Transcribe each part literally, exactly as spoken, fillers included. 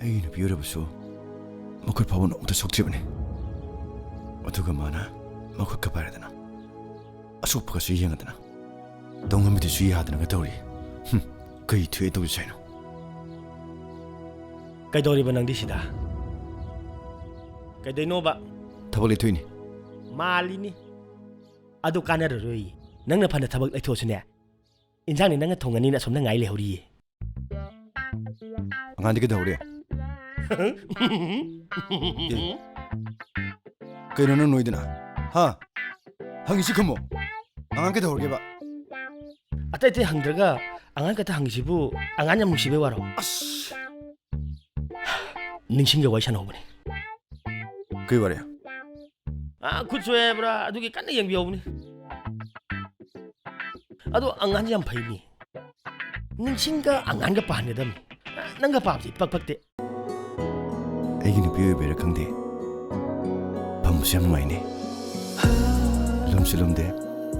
ꯑꯩꯒꯤ ꯅꯨꯄꯤ ꯑꯣꯏꯔꯕꯁꯨ ꯃꯈꯨꯠ ꯐꯥꯎꯕ ꯅꯣꯡꯃꯇ ꯁꯣꯛꯇ꯭ꯔꯤꯕꯅꯤ꯫ ꯑꯗꯨꯒ ꯃꯥꯅ ꯃꯈꯨꯠꯀ ꯄꯥꯏꯔꯗꯅ, ꯑꯁꯣꯛꯄꯒꯁꯨ ꯌꯦꯡꯉꯗꯅ, ꯇꯧꯉꯝꯕꯤꯗꯨꯁꯨ ꯌꯥꯗꯅꯒ ꯇꯧꯔꯤ꯫ ꯍꯨꯝ, ꯀꯩ ꯊꯣꯛꯑꯦ ꯇꯧꯔꯤꯁꯦ ꯍꯥꯏꯅꯣ? ꯀꯩꯗꯧꯔꯤꯕ ꯅꯪꯗꯤ ꯁꯤꯗ? ꯀꯩꯗꯧꯅꯣꯕ? ꯊꯕꯛ ꯂꯩꯊꯣꯛꯏꯅꯤ꯫ ꯃꯥꯜꯂꯤꯅꯤ꯫ ꯑꯗꯨ ꯀꯥꯟꯅꯔꯔꯣꯏ꯫ ꯅꯪꯅ ꯐꯅ ꯊꯕꯛ ꯂꯩꯊꯣꯛꯑꯁꯨꯅꯦ, ꯏꯟꯖꯥꯡꯅꯤ ꯅꯪꯅ ꯊꯣꯡꯉꯅꯤꯅ ꯑꯁꯣꯝꯗ ꯉꯥꯏ ꯂꯩꯍꯧꯔꯤꯌꯦ꯫ ꯑꯉꯥꯡꯗꯤ ꯀꯩꯗꯧꯔꯤ? ꯑꯦ, ꯀꯩꯅꯣ ꯅꯪ ꯅꯣꯏꯗꯨꯅ? ꯍꯥ? ꯍꯪꯉꯤꯁꯤ ꯈꯨꯝꯃꯣ꯫ ꯑꯉꯥꯡ ꯀꯩꯗꯧꯔꯒꯦꯕ? ꯑꯇꯩ ꯑꯇꯩ ꯍꯪꯗ꯭ꯔꯒ ꯑꯉꯥꯡ ꯈꯛꯇ ꯍꯪꯉꯤꯁꯤꯕꯨ ꯑꯉꯥꯡ ꯌꯥꯝ ꯅꯨꯡꯁꯤꯕꯩ ꯋꯥꯔꯣ? ꯑꯁ! ꯅꯤꯡꯁꯤꯡꯒ ꯋꯥꯔꯤ ꯁꯥꯟꯅꯍꯧꯕꯅꯦ꯫ ꯀꯩ ꯋꯥꯔꯤ? ꯑꯥ, ꯈꯨꯠ ꯁꯣꯛꯑꯦ ꯍꯥꯏꯕ꯭ꯔꯥ? ꯑꯗꯨꯒꯤ ꯀꯟꯅ ꯌꯦꯡꯕꯤꯍꯧꯕꯅꯤ꯫ ꯑꯗꯣ ꯑꯉꯥꯡꯁꯦ ꯌꯥꯝ ꯐꯩꯅꯤ꯫ ꯅꯤꯡꯁꯤꯡꯒ ꯑꯉꯥꯡꯒ ꯄꯥꯍꯟꯒꯗꯕꯅꯤ꯫ ꯅꯪꯒ ꯄꯥꯕꯁꯤ ꯏꯄꯛ ꯄꯛꯇꯦ꯫ ꯑꯩꯒꯤ ꯅꯨꯄꯤ ꯑꯣꯏꯕꯩꯔꯥ ꯈꯪꯗꯦ, ꯐꯝꯕꯁꯨ ꯌꯥꯝ ꯅꯨꯡꯉꯥꯏꯅꯦ꯫ ꯂꯨꯝꯁꯨ ꯂꯨꯝꯗꯦ,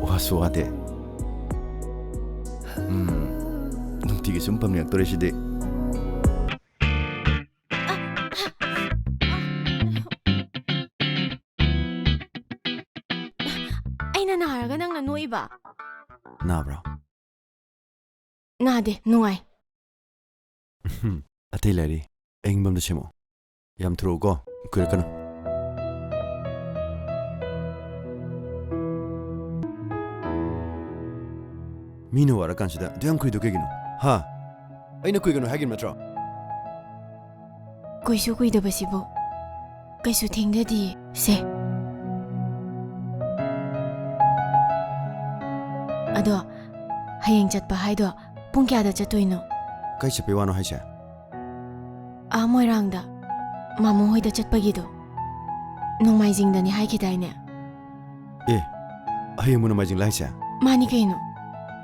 ꯋꯥꯁꯨ ꯋꯥꯗꯦ꯫ ꯎꯝ, ꯅꯨꯡꯇꯤꯒꯤ ꯁꯨꯝ ꯐꯝꯅꯤꯡꯉꯛꯇꯣꯔꯦ ꯁꯤꯗꯤ꯫ ꯑꯩꯅ ꯅꯥꯔꯒ ꯅꯪꯅ ꯅꯣꯛꯏꯕ? ꯅꯥꯕ꯭ꯔꯣ? ꯅꯥꯗꯦ, ꯅꯨꯡꯉꯥꯏ꯫ ꯎꯝ, ꯑꯇꯩ ꯂꯩꯔꯤ꯫ ꯑꯌꯤꯡꯕ ꯑꯝꯗ ꯁꯦꯝꯃꯛꯑꯣ꯫ ꯌꯥꯝ ꯊꯨꯔꯛꯎꯀꯣ, ꯀꯨꯏꯔꯛꯀꯅꯨ꯫ ꯃꯤꯅ ꯋꯥꯔꯀꯥꯟꯁꯤꯗ ꯑꯗꯨ ꯌꯥꯝ ꯀꯨꯏꯗꯣ ꯀꯩꯒꯤꯅꯣ? ꯍꯥ? ꯑꯩꯅ ꯀꯨꯏꯒꯅꯨ ꯍꯥꯏꯈꯤꯕ ꯅꯠꯇ꯭ꯔꯣ? ꯀꯨꯏꯁꯨ ꯀꯨꯏꯗꯕꯁꯤꯕꯨ꯫ ꯀꯩꯁꯨ ꯊꯦꯡꯗꯗꯤꯌꯦ꯫ ꯁꯦ꯫ ꯑꯗꯣ, ꯍꯌꯦꯡ ꯆꯠꯄ ꯍꯥꯏꯗꯣ ꯄꯨꯡ ꯀꯌꯥꯗ ꯆꯠꯇꯣꯏꯅꯣ? ꯀꯩ ꯆꯠꯄꯩ ꯋꯥꯅꯣ ꯍꯥꯏꯁꯦ? ꯑꯥ, ꯃꯣꯏꯔꯥꯡꯗ ꯃꯥꯃꯣ ꯍꯣꯏꯗ ꯆꯠꯄꯒꯤꯗꯣ꯫ ꯅꯣꯡꯃꯥꯏꯖꯤꯡꯗꯅꯤ ꯍꯥꯏꯈꯤꯗꯥꯏꯅꯦ? ꯑꯦ, ꯍꯌꯦꯡꯕꯨ ꯅꯣꯡꯃꯥꯏꯖꯤꯡꯂ ꯍꯥꯏꯁꯦ? ꯃꯥꯅꯤ ꯀꯩꯅꯣ꯫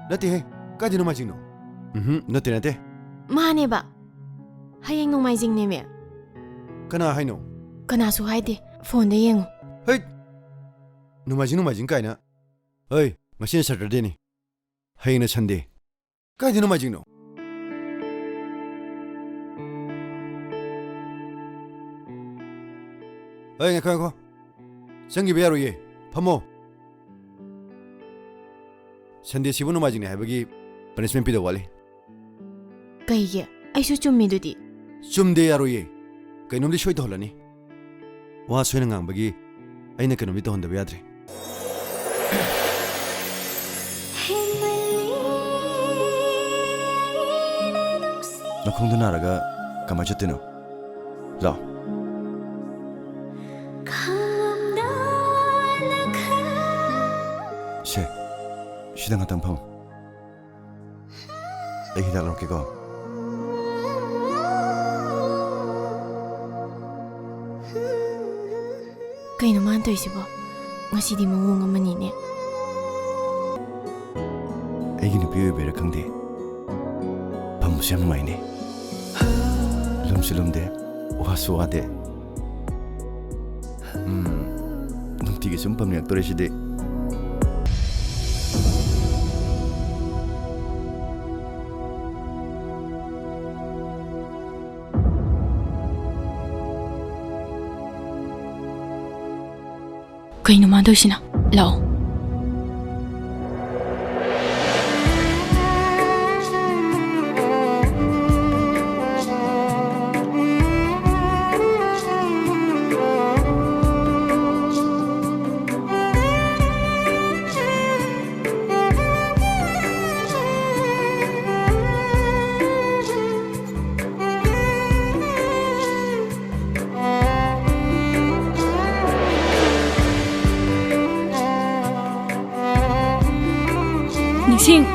ꯅꯠꯇꯦꯍꯦ, ꯀꯥꯏꯗ ꯅꯣꯡꯃꯥꯏꯖꯤꯡꯅꯣ? ꯎꯝꯍꯨꯝ, ꯅꯠꯇꯦ, ꯅꯠꯇꯦ꯫ ꯃꯥꯅꯦꯕ꯫ ꯍꯌꯦꯡ ꯅꯣꯡꯃꯥꯏꯖꯤꯡꯅꯦꯃꯦ꯫ ꯀꯅꯥ ꯍꯥꯏꯅꯣ? ꯀꯅꯥꯁꯨ ꯍꯥꯏꯗꯦ꯫ ꯐꯣꯟꯗ ꯌꯦꯡꯉꯨ꯫ ꯍꯩꯠ! ꯅꯣꯡꯃꯥꯏꯖꯤꯡ, ꯅꯣꯡꯃꯥꯏꯖꯤꯡ ꯀꯥꯏꯅ꯫ ꯍꯩ, ꯉꯁꯤꯅ ꯁꯇꯔꯗꯦꯅꯤ꯫ ꯍꯌꯦꯡꯅ ꯁꯟꯗꯦ꯫ ꯀꯥꯏꯗ ꯅꯣꯡꯃꯥꯏꯖꯤꯡꯅꯣ? ꯑꯩ, ꯉꯥꯏꯈꯣ, ꯉꯥꯏꯈꯣ꯫ ꯆꯪꯈꯤꯕ ꯌꯥꯔꯣꯏꯌꯦ꯫ ꯐꯝꯃꯣ꯫ ꯁꯟꯗꯦꯁꯤꯕꯨ ꯅꯣꯡꯃꯥꯏꯖꯤꯡꯅꯤ ꯍꯥꯏꯕꯒꯤ ꯄꯅꯤꯁꯃꯦꯟ ꯄꯤꯗꯧ ꯋꯥꯠꯂꯤ꯫ ꯀꯩꯒꯤ? ꯑꯩꯁꯨ ꯆꯨꯝꯃꯤꯗꯨꯗꯤ꯫ ꯆꯨꯝꯗꯦ, ꯌꯥꯔꯣꯏꯌꯦ꯫ ꯀꯩꯅꯣꯝꯗꯤ ꯁꯣꯏ ꯇꯧꯍꯜꯂꯅꯤ꯫ ꯋꯥ ꯁꯣꯏꯅ ꯉꯥꯡꯕꯒꯤ ꯑꯩꯅ ꯀꯩꯅꯣꯝꯗꯤ ꯇꯧꯍꯟꯗꯕ ꯌꯥꯗ꯭ꯔꯦ꯫ ꯅꯈꯣꯡꯗꯣ ꯅꯥꯔꯒ ꯀꯃꯥꯏ ꯆꯠꯇꯣꯏꯅꯣ? ꯂꯥꯛꯑꯣ꯫ ꯁꯦ, ꯁꯤꯗ ꯉꯥꯛꯇꯪ ꯐꯝꯃꯨ꯫ ꯑꯩ ꯍꯤꯗꯥꯛ ꯂꯧꯔꯛꯀꯦꯀꯣ꯫ ꯀꯩꯅꯣ ꯃꯥꯅ ꯇꯧꯔꯤꯁꯤꯕꯣ? ꯉꯁꯤꯗꯤ ꯃꯑꯣꯡ ꯑꯃꯅꯤꯅꯦ꯫ ꯑꯩꯒꯤ ꯅꯨꯄꯤ ꯑꯣꯏꯕꯩꯔꯥ ꯈꯪꯗꯦ, ꯐꯝꯕꯁꯨ ꯌꯥꯝ ꯅꯨꯡꯉꯥꯏꯅꯦ꯫ ꯂꯨꯝꯁꯨ ꯂꯨꯝꯗꯦ, ꯋꯥꯁꯨ ꯋꯥꯗꯦ꯫ ꯎꯝ, ꯅꯨꯡꯇꯤꯒꯤ ꯁꯨꯝ ꯐꯝꯅꯤꯡꯉꯛꯇꯣꯔꯦ ꯁꯤꯗꯤ꯫ ꯀꯩꯅꯣ ꯃꯥ ꯇꯧꯏꯁꯤꯅ? ꯂꯥꯛꯑꯣ꯫ ꯅꯤꯡꯁꯤꯡ꯫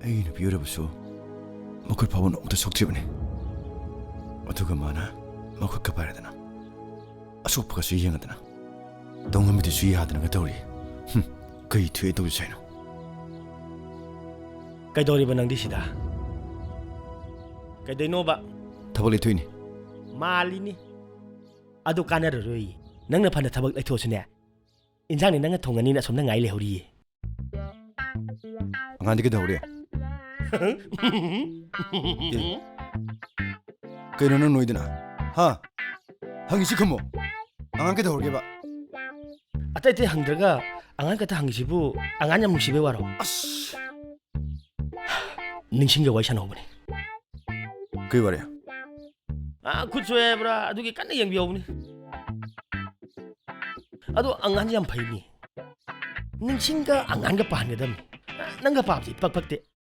ꯑꯩꯒꯤ ꯅꯨꯄꯤ ꯑꯣꯏꯔꯕꯁꯨ ꯃꯈꯨꯠ ꯐꯥꯎꯕ ꯅꯣꯡꯃꯇ ꯁꯣꯛꯇ꯭ꯔꯤꯕꯅꯤ꯫ ꯑꯗꯨꯒ ꯃꯥꯅ ꯃꯈꯨꯠꯀ ꯄꯥꯏꯔꯗꯅ, ꯑꯁꯣꯛꯄꯒꯁꯨ ꯌꯦꯡꯉꯗꯅ, ꯇꯧꯉꯝꯕꯤꯗꯨꯁꯨ ꯌꯥꯗꯅꯒ ꯇꯧꯔꯤ꯫ ꯍꯨꯝ, ꯀꯩ ꯊꯣꯛꯑꯦ ꯇꯧꯔꯤꯁꯦ ꯍꯥꯏꯅꯣ? ꯀꯩꯗꯧꯔꯤꯕ ꯅꯪꯗꯤ ꯁꯤꯗ? ꯀꯩꯗꯩꯅꯣꯕ? ꯊꯕꯛ ꯂꯩꯊꯣꯛꯏꯅꯤ꯫ ꯃꯥꯜꯂꯤꯅꯤ꯫ ꯑꯗꯨ ꯀꯥꯟꯅꯔꯔꯣꯏ꯫ ꯅꯪꯅ ꯐꯅ ꯊꯕꯛ ꯂꯩꯊꯣꯛꯑꯁꯨꯅꯦ, ꯏꯟꯖꯥꯡꯅꯤ ꯅꯪꯅ ꯊꯣꯡꯉꯅꯤꯅ ꯑꯁꯣꯝꯗ ꯉꯥꯏ ꯂꯩꯍꯧꯔꯤꯌꯦ꯫ ꯑꯉꯥꯡꯗꯤ ꯀꯩꯗꯧꯔꯤ? ꯑꯦ, ꯀꯩꯅꯣ ꯅꯪ ꯅꯣꯏꯗꯨꯅ? ꯍꯥ? ꯍꯪꯉꯤꯁꯤ ꯈꯨꯝꯃꯣ꯫ ꯑꯉꯥꯡ ꯀꯩꯗꯧꯔꯒꯦꯕ? ꯑꯇꯩ ꯑꯇꯩ ꯍꯪꯗ꯭ꯔꯒ ꯑꯉꯥꯡ ꯈꯛꯇ ꯍꯪꯉꯤꯁꯤꯕꯨ ꯑꯉꯥꯡ ꯌꯥꯝ ꯅꯨꯡꯁꯤꯕꯩ ꯋꯥꯔꯣ? ꯑꯁ! ꯅꯤꯡꯁꯤꯡꯒ ꯋꯥꯔꯤ ꯁꯥꯟꯅꯍꯧꯕꯅꯤ꯫ ꯀꯩ ꯋꯥꯔꯤ? ꯑꯥ, ꯈꯨꯠ ꯁꯣꯛꯑꯦ ꯍꯥꯏꯕ꯭ꯔꯥ? ꯑꯗꯨꯒꯤ ꯀꯟꯅ ꯌꯦꯡꯕꯤꯍꯧꯕꯅꯤ꯫ ꯑꯗꯣ ꯑꯉꯥꯡꯁꯦ ꯌꯥꯝ ꯐꯩꯅꯤ꯫ ꯅꯤꯡꯁꯤꯡꯒ ꯑꯉꯥꯡꯒ ꯄꯥꯍꯟꯒꯗꯕꯅꯤ꯫ ꯅꯪꯒ ꯄꯥꯕꯁꯤ ꯏꯄꯛ ꯄꯛꯇꯦ꯫